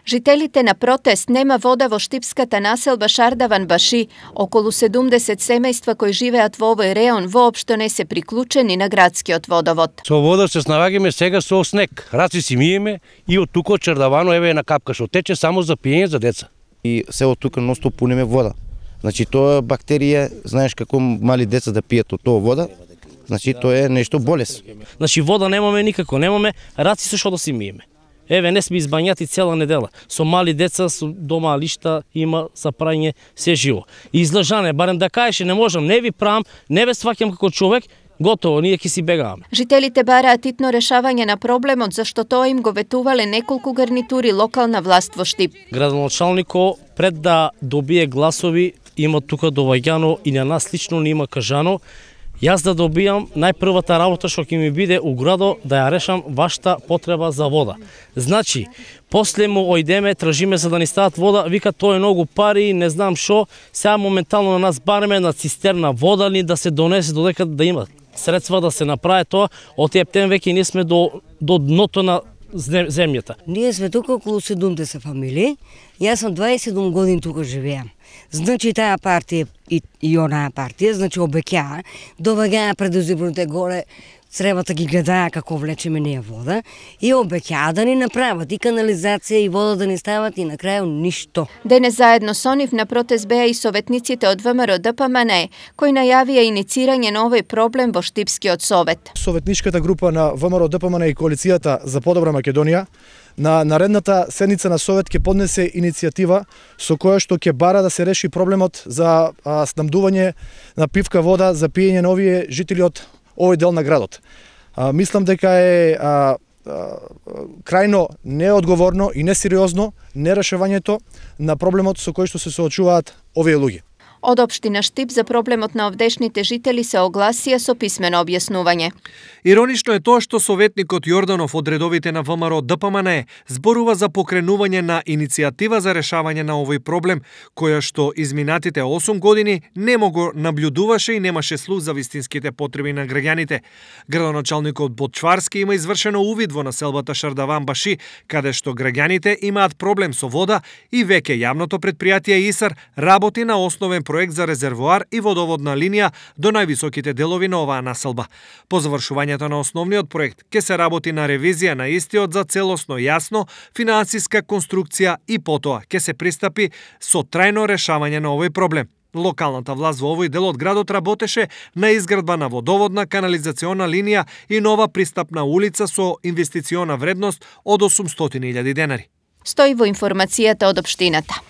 Жителите на протест "Нема вода" во штипската населба Шардаван Баши, околу 70 семејства кои живеат во овој реон, воопшто не се приклучени на градскиот водовод. Со вода се снаоѓаме сега со снег. Раци си миеме и од тука од Чардавано еве една капка што тече само за пиење за деца. И се од тука ностоп пунеме вода. Значи тоа бактерија, знаеш како мали деца да пијат од тоа вода, значи тоа е нешто болест. Значи вода немаме никако, немаме раци со што да си миеме. Еве, не сме избањати цела недела. Со мали деца, со дома лишта, има за прање се живо. И излежане, барем да кажеш, не можам, не ви прам, не ве сваќам како човек, готово, ние ќе си бегаваме. Жителите бараат итно решавање на проблемот, зашто тоа им го ветувале неколку гарнитури локална власт во Штип. Градоначалнико, пред да добие гласови, има тука доваѓано и на нас лично не има кажано, јас да добијам најпрвата работа што ќе ми биде у градо да ја решам вашата потреба за вода. Значи, после му ојдеме, тражиме за да ни стават вода, вика тоа е многу пари, не знам шо, сега моментално на нас бареме на цистерна вода ли да се донесе додека да има средства да се направи тоа, од ептен веќе ние сме до дното на земјата. Ние сме тука околу 70 фамилии, јас сум 27 години тука живеам. Значи таа партија и онаа партија, значи обеќаа, доваѓаа предизборните горе, цревата ги гледаа како влечеме неја вода и обеќаа да ни направат и канализација и вода да ни стават и на крају ништо. Денес заедно со нив на протест беа и советниците од ВМРО ДПМНЕ, кои најавија иницирање на овој проблем во Штипскиот совет. Советничката група на ВМРО ДПМНЕ и коалицијата за подобра Македонија на наредната седница на Совет ќе поднесе иницијатива со која што ќе бара да се реши проблемот за снабдување на питка вода за пиење на овие жители од овој дел на градот. Мислам дека е крајно неодговорно и несериозно нерешавањето на проблемот со кој што се соочуваат овие луѓе. Од општина Штип за проблемот на овдешните жители се огласија со писмено објаснување. Иронично е тоа што советникот Јорданов од редовите на ВМРО ДПМНЕ зборува за покренување на иницијатива за решавање на овој проблем, која што изминатите 8 години немо го наблюдуваше и немаше слух за вистинските потреби на граѓаните. Градоначалникот Ботчварски има извршено увид во населбата Шардаван Баши, каде што граѓаните имаат проблем со вода и веќе јавното претпријатие ИСАР работи на основен проект за резервоар и водоводна линија до највисоките делови на оваа населба. По завршувањето на основниот проект ќе се работи на ревизија на истиот за целосно јасно финансиска конструкција и потоа ќе се пристапи со трајно решавање на овој проблем. Локалната власт во овој дел од градот работеше на изградба на водоводна канализациона линија и нова пристапна улица со инвестициона вредност од 800.000 денари. Стои во информацијата од општината.